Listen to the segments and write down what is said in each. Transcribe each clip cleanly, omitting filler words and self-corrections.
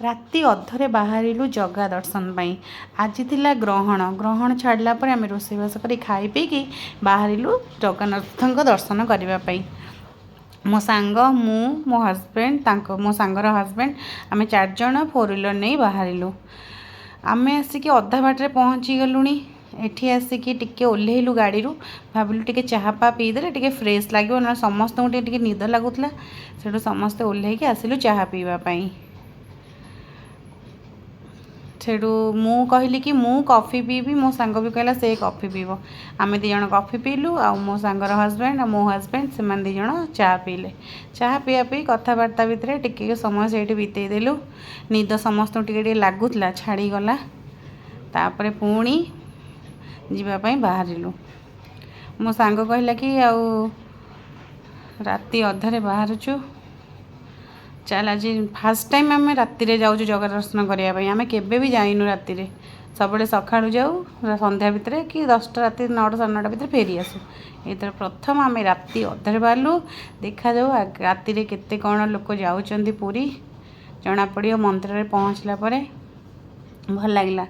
ରାତି ଅଧରେ ବାହାରିଲୁ ଜଗା ଦର୍ଶନ ପାଇଁ। ଆଜି ଥିଲା ଗ୍ରହଣ। ଗ୍ରହଣ ଛାଡ଼ିଲା ପରେ ଆମେ ରୋଷେଇବାସ କରି ଖାଇ ପିଇକି ବାହାରିଲୁ ଜଗନ୍ନାଥଙ୍କ ଦର୍ଶନ କରିବା ପାଇଁ। ମୋ ସାଙ୍ଗ, ମୁଁ, ମୋ ହଜବେଣ୍ଡ, ତାଙ୍କ ମୋ ସାଙ୍ଗର ହଜବେଣ୍ଡ, ଆମେ ଚାରିଜଣ ଫୋର୍ ହ୍ୱିଲର୍ ନେଇ ବାହାରିଲୁ। ଆମେ ଆସିକି ଅଧା ବାଟରେ ପହଞ୍ଚିଗଲୁଣି। ଏଠି ଆସିକି ଟିକେ ଓହ୍ଲେଇଲୁ ଗାଡ଼ିରୁ। ଭାବିଲୁ ଟିକେ ଚାହା ପା ପିଇଦେଲେ ଟିକେ ଫ୍ରେଶ୍ ଲାଗିବ, ନହେଲେ ସମସ୍ତଙ୍କୁ ଟିକେ ଟିକେ ନିଦ ଲାଗୁଥିଲା। ସେଠୁ ସମସ୍ତେ ଓହ୍ଲେଇକି ଆସିଲୁ ଚାହା ପିଇବା ପାଇଁ। ସେଠୁ ମୁଁ କହିଲି କି ମୁଁ କଫି ପିଇବି। ମୋ ସାଙ୍ଗ ବି କହିଲା ସେ କଫି ପିଇବ। ଆମେ 2 ଜଣ କଫି ପିଇଲୁ ଆଉ ମୋ ସାଙ୍ଗର ହଜବେଣ୍ଡ ଆଉ ମୋ ହଜବେଣ୍ଡ, ସେମାନେ 2 ଜଣ ଚା ପିଇଲେ। ଚାହା ପିଆ ପିଇ, କଥାବାର୍ତ୍ତା ଭିତରେ ଟିକେ ସମୟ ସେଇଠି ବିତେଇ ଦେଲୁ। ନିଦ ସମସ୍ତଙ୍କୁ ଟିକେ ଟିକେ ଲାଗୁଥିଲା, ଛାଡ଼ିଗଲା। ତାପରେ ପୁଣି ଯିବା ପାଇଁ ବାହାରିଲୁ। ମୋ ସାଙ୍ଗ କହିଲା କି ଆଉ ରାତି ଅଧରେ ବାହାରୁଛୁ, ଚାଲ। ଆଜି ଫାର୍ଷ୍ଟ ଟାଇମ୍ ଆମେ ରାତିରେ ଯାଉଛୁ ଜଗା ଦର୍ଶନ କରିବା ପାଇଁ। ଆମେ କେବେ ବି ଯାଇନୁ ରାତିରେ। ସବୁବେଳେ ସକାଳୁ ଯାଉ, ସନ୍ଧ୍ୟା ଭିତରେ କି 10ଟା, ରାତି 9ଟା, 9:30 ଭିତରେ ଫେରି ଆସୁ। ଏଇଥର ପ୍ରଥମ ଆମେ ରାତି ଅଧରେ ବାହାରିଲୁ। ଦେଖାଯାଉ ରାତିରେ କେତେ କ'ଣ ଲୋକ ଯାଉଛନ୍ତି ପୁରୀ, ଜଣାପଡ଼ିବ ମନ୍ଦିରରେ ପହଞ୍ଚିଲା ପରେ। ଭଲ ଲାଗିଲା।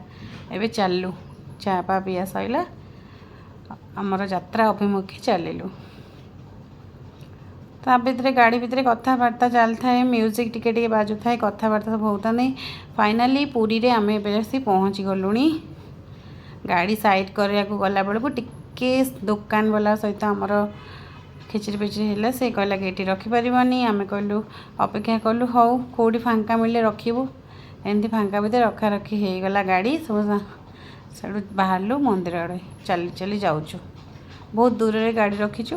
ଏବେ ଚାଲିଲୁ। ଚା ପା ପିଆ ସଇଲା, ଆମର ଯାତ୍ରା ଅଭିମୁଖେ ଚାଲିଲୁ। ତା ଭିତରେ ଗାଡ଼ି ଭିତରେ କଥାବାର୍ତ୍ତା ଚାଲିଥାଏ, ମ୍ୟୁଜିକ୍ ଟିକେ ଟିକେ ବାଜୁଥାଏ, କଥାବାର୍ତ୍ତା ସବୁ ହେଉଥାନ୍ତି। ଫାଇନାଲି ପୁରୀରେ ଆମେ ଏବେ ଆସି ପହଞ୍ଚି ଗଲୁଣି। ଗାଡ଼ି ସାଇଡ଼୍ କରିବାକୁ ଗଲାବେଳକୁ ଟିକେ ଦୋକାନ ବାଲା ସହିତ ଆମର ଖିଚିରି ପିଚିରି ହେଲା। ସେ କହିଲା କି ଏଠି ରଖିପାରିବନି। ଆମେ କହିଲୁ, ଅପେକ୍ଷା କଲୁ, ହଉ କେଉଁଠି ଫାଙ୍କା ମିଳିଲେ ରଖିବୁ। ଏମିତି ଫାଙ୍କା ଭିତରେ ରଖାରଖି ହେଇଗଲା ଗାଡ଼ି ସବୁ। ସେଠୁ ବାହାରିଲୁ ମନ୍ଦିର ଆଡ଼େ। ଚାଲି ଚାଲି ଯାଉଛୁ। ବହୁତ ଦୂରରେ ଗାଡ଼ି ରଖିଛୁ,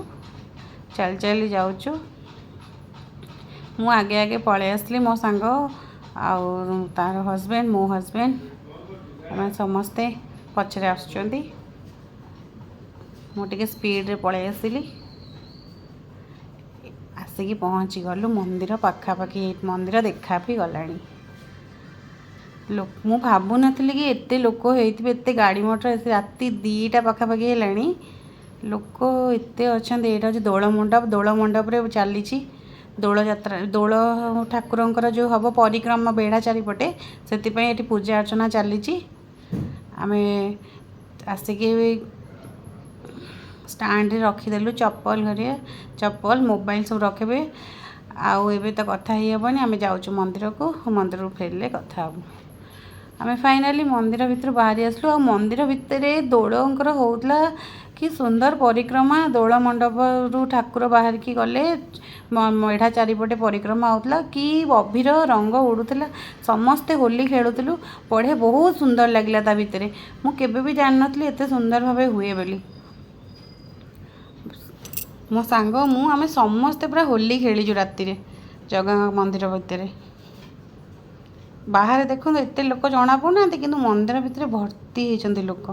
ଚାଲି ଚାଲି ଯାଉଛୁ। ମୁଁ ଆଗେ ଆଗେ ପଳେଇ ଆସିଲି। ମୋ ସାଙ୍ଗ ଆଉ ତାର ହଜବେଣ୍ଡ, ମୋ ହଜବେଣ୍ଡ, ଆମେ ସମସ୍ତେ ପଛରେ ଆସୁଛନ୍ତି। ମୁଁ ଟିକେ ସ୍ପିଡ଼ରେ ପଳେଇ ଆସିଲି। ଆସିକି ପହଞ୍ଚି ଗଲୁ ମନ୍ଦିର ପାଖାପାଖି। ମନ୍ଦିର ଦେଖା ବି ଗଲାଣି। ମୁଁ ଭାବୁନଥିଲି କି ଏତେ ଲୋକ ହେଇଥିବେ, ଏତେ ଗାଡ଼ି ମଟର। ରାତି 2ଟା ପାଖାପାଖି ହେଲାଣି, ଲୋକ ଏତେ ଅଛନ୍ତି। ଏଇଟା ହେଉଛି ଦୋଳ ମଣ୍ଡପ। ଦୋଳ ମଣ୍ଡପରେ ଚାଲିଛି ଦୋଳ ଯାତ୍ରା। ଦୋଳ ଠାକୁରଙ୍କର ଯେଉଁ ହେବ ପରିକ୍ରମା ବେଢ଼ା ଚାରିପଟେ, ସେଥିପାଇଁ ଏଠି ପୂଜା ଅର୍ଚ୍ଚନା ଚାଲିଛି। ଆମେ ଆସିକି ଷ୍ଟାଣ୍ଡରେ ରଖିଦେଲୁ ଚପଲ ଘରିଆ, ଚପଲ, ମୋବାଇଲ ସବୁ ରଖିବେ। ଆଉ ଏବେ ତ କଥା ହେଇ ହେବନି। ଆମେ ଯାଉଛୁ ମନ୍ଦିରକୁ, ମନ୍ଦିରରୁ ଫେରିଲେ କଥା ହେବୁ। ଆମେ ଫାଇନାଲି ମନ୍ଦିର ଭିତରୁ ବାହାରି ଆସିଲୁ। ଆଉ ମନ୍ଦିର ଭିତରେ ଦୋଳଙ୍କର ହେଉଥିଲା କି ସୁନ୍ଦର ପରିକ୍ରମା। ଦୋଳ ମଣ୍ଡପରୁ ଠାକୁର ବାହାରିକି ଗଲେ, ମେଢ଼ା ଚାରିପଟେ ପରିକ୍ରମା ହେଉଥିଲା। କି ଅଭିର ରଙ୍ଗ ଉଡ଼ୁଥିଲା! ସମସ୍ତେ ହୋଲି ଖେଳୁଥିଲୁ। ବଢ଼ିଆ, ବହୁତ ସୁନ୍ଦର ଲାଗିଲା ତା ଭିତରେ। ମୁଁ କେବେ ବି ଜାଣିନଥିଲି ଏତେ ସୁନ୍ଦର ଭାବେ ହୁଏ ବୋଲି। ମୋ ସାଙ୍ଗ, ମୁଁ, ଆମେ ସମସ୍ତେ ପୁରା ହୋଲି ଖେଳିଛୁ ରାତିରେ ଜଗାଙ୍କ ମନ୍ଦିର ଭିତରେ। ବାହାରେ ଦେଖନ୍ତୁ ଏତେ ଲୋକ ଜଣାପଡ଼ୁନାହାନ୍ତି, କିନ୍ତୁ ମନ୍ଦିର ଭିତରେ ଭର୍ତ୍ତି ହେଇଛନ୍ତି ଲୋକ।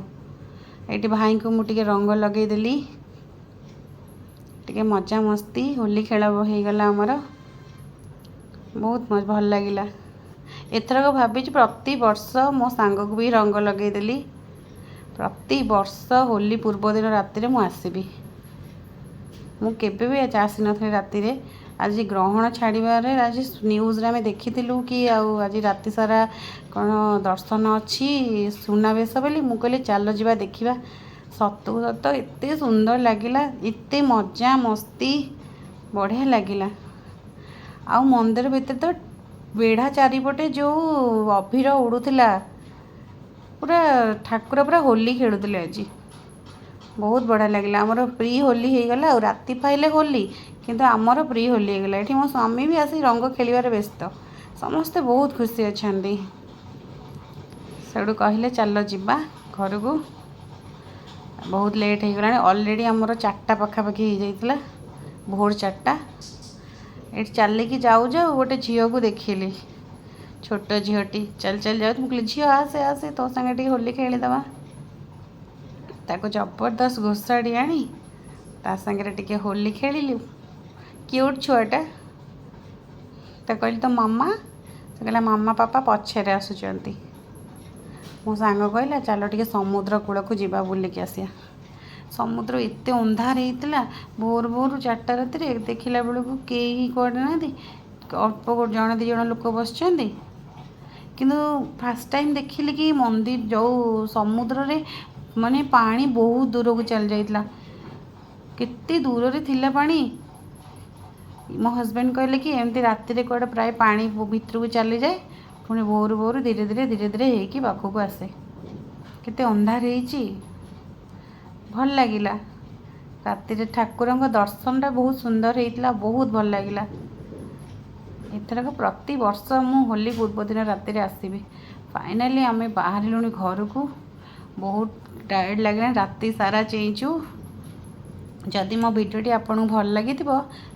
ଏଇଠି ଭାଇଙ୍କୁ ମୁଁ ଟିକେ ରଙ୍ଗ ଲଗେଇଦେଲି। ଟିକେ ମଜା ମସ୍ତି, ହୋଲି ଖେଳ ହେଇଗଲା ଆମର। ବହୁତ ଭଲ ଲାଗିଲା। ଏଥରକ ଭାବିଛି ପ୍ରତିବର୍ଷ, ମୋ ସାଙ୍ଗକୁ ବି ରଙ୍ଗ ଲଗେଇଦେଲି, ପ୍ରତିବର୍ଷ ହୋଲି ପୂର୍ବଦିନ ରାତିରେ ମୁଁ ଆସିବି। ମୁଁ କେବେ ବି ଆଜି ଆସିନଥିଲି ରାତିରେ। ଆଜି ଗ୍ରହଣ ଛାଡ଼ିବାରେ ଆଜି ନ୍ୟୁଜ୍ରେ ଆମେ ଦେଖିଥିଲୁ କି ଆଉ ଆଜି ରାତି ସାରା କ'ଣ ଦର୍ଶନ ଅଛି ସୁନାବେଶ ବୋଲି। ମୁଁ କହିଲି ଚାଲ ଯିବା ଦେଖିବା। ସତକୁ ସତ ଏତେ ସୁନ୍ଦର ଲାଗିଲା, ଏତେ ମଜା ମସ୍ତି, ବଢ଼ିଆ ଲାଗିଲା। ଆଉ ମନ୍ଦିର ଭିତରେ ତ ବେଢ଼ା ଚାରିପଟେ ଯେଉଁ ଅଭିର ଉଡ଼ୁଥିଲା, ପୁରା ଠାକୁର ପୁରା ହୋଲି ଖେଳୁଥିଲେ ଆଜି। ବହୁତ ବଢ଼ିଆ ଲାଗିଲା। ଆମର ପ୍ରି ହୋଲି ହେଇଗଲା। ଆଉ ରାତି ପାଇଲେ ହୋଲି, କିନ୍ତୁ ଆମର ପ୍ରି ହୋଲି ହେଇଗଲା। ଏଠି ମୋ ସ୍ୱାମୀ ବି ଆସି ରଙ୍ଗ ଖେଳିବାରେ ବ୍ୟସ୍ତ। ସମସ୍ତେ ବହୁତ ଖୁସି ଅଛନ୍ତି। ସେଠୁ କହିଲେ ଚାଲ ଯିବା ଘରକୁ, ବହୁତ ଲେଟ୍ ହେଇଗଲାଣି। ଅଲରେଡ଼ି ଆମର 4ଟା ପାଖାପାଖି ହେଇଯାଇଥିଲା, ଭୋର 4ଟା। ଏଠି ଚାଲିକି ଯାଉ ଯାଉ ଗୋଟେ ଝିଅକୁ ଦେଖିଲି। ଛୋଟ ଝିଅଟି ଚାଲି ଚାଲି ଯାଉଛି। ମୁଁ କହିଲି, ଝିଅ, ଆସେ ଆସେ, ତୋ ସାଙ୍ଗେ ଟିକେ ହୋଲି ଖେଳିଦେବା। ତାକୁ ଜବରଦସ୍ତ ଘୋଷାଡ଼ି ଆଣି ତା ସାଙ୍ଗରେ ଟିକେ ହୋଲି ଖେଳିଲୁ। କ୍ୟୁଟ୍ ଛୁଆଟା। ତାକୁ କହିଲି, ତୋ ମାମା? ସେ କହିଲା, ମାମା ପାପା ପଛରେ ଆସୁଛନ୍ତି। ମୋ ସାଙ୍ଗ କହିଲା, ଚାଲ ଟିକେ ସମୁଦ୍ର କୂଳକୁ ଯିବା, ବୁଲିକି ଆସିବା। ସମୁଦ୍ର ଏତେ ଅନ୍ଧାର ହେଇଥିଲା ଭୋର ଭୋରୁ 4ଟା ରାତିରେ। ଦେଖିଲା ବେଳକୁ କେହି କୁଆଡ଼େ ନାହାନ୍ତି, ଅଳ୍ପ ଜଣେ 2 ଜଣ ଲୋକ ବସିଛନ୍ତି। କିନ୍ତୁ ଫାର୍ଷ୍ଟ ଟାଇମ୍ ଦେଖିଲି କି ମନ୍ଦିର ଯେଉଁ ସମୁଦ୍ରରେ ମାନେ ପାଣି ବହୁତ ଦୂରକୁ ଚାଲି ଯାଇଥିଲା। କେତେ ଦୂରରେ ଥିଲା ପାଣି। ମୋ ହଜବେଣ୍ଡ କହିଲେ କି ଏମିତି ରାତିରେ କୁଆଡ଼େ ପ୍ରାୟ ପାଣି ଭିତରକୁ ଚାଲିଯାଏ, ପୁଣି ଭୋରୁ ଭୋରୁ ଧୀରେ ଧୀରେ ଧୀରେ ଧୀରେ ହେଇକି ପାଖକୁ ଆସେ। କେତେ ଅନ୍ଧାର ହେଇଛି, ଭଲ ଲାଗିଲା। ରାତିରେ ଠାକୁରଙ୍କ ଦର୍ଶନଟା ବହୁତ ସୁନ୍ଦର ହେଇଥିଲା, ବହୁତ ଭଲ ଲାଗିଲା। ଏଥରକ ପ୍ରତିବର୍ଷ ମୁଁ ହୋଲି ପୂର୍ବ ଦିନ ରାତିରେ ଆସିବି। ଫାଇନାଲି ଆମେ ବାହାରିଲୁଣି ଘରକୁ। ବହୁତ ଟାୟାର୍ଡ଼ ଲାଗିଲାଣି, ରାତି ସାରା ଚେଇଁଛୁ। ଯଦି ମୋ ଭିଡ଼ିଓଟି ଆପଣଙ୍କୁ ଭଲ ଲାଗିଥିବ,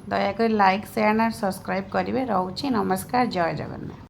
ଦୟାକରି ଲାଇକ୍, ସେୟାର ଆଣ୍ଡ ସବସ୍କ୍ରାଇବ୍ କରିବେ। ରହୁଛି, ନମସ୍କାର, ଜୟ ଜଗନ୍ନାଥ।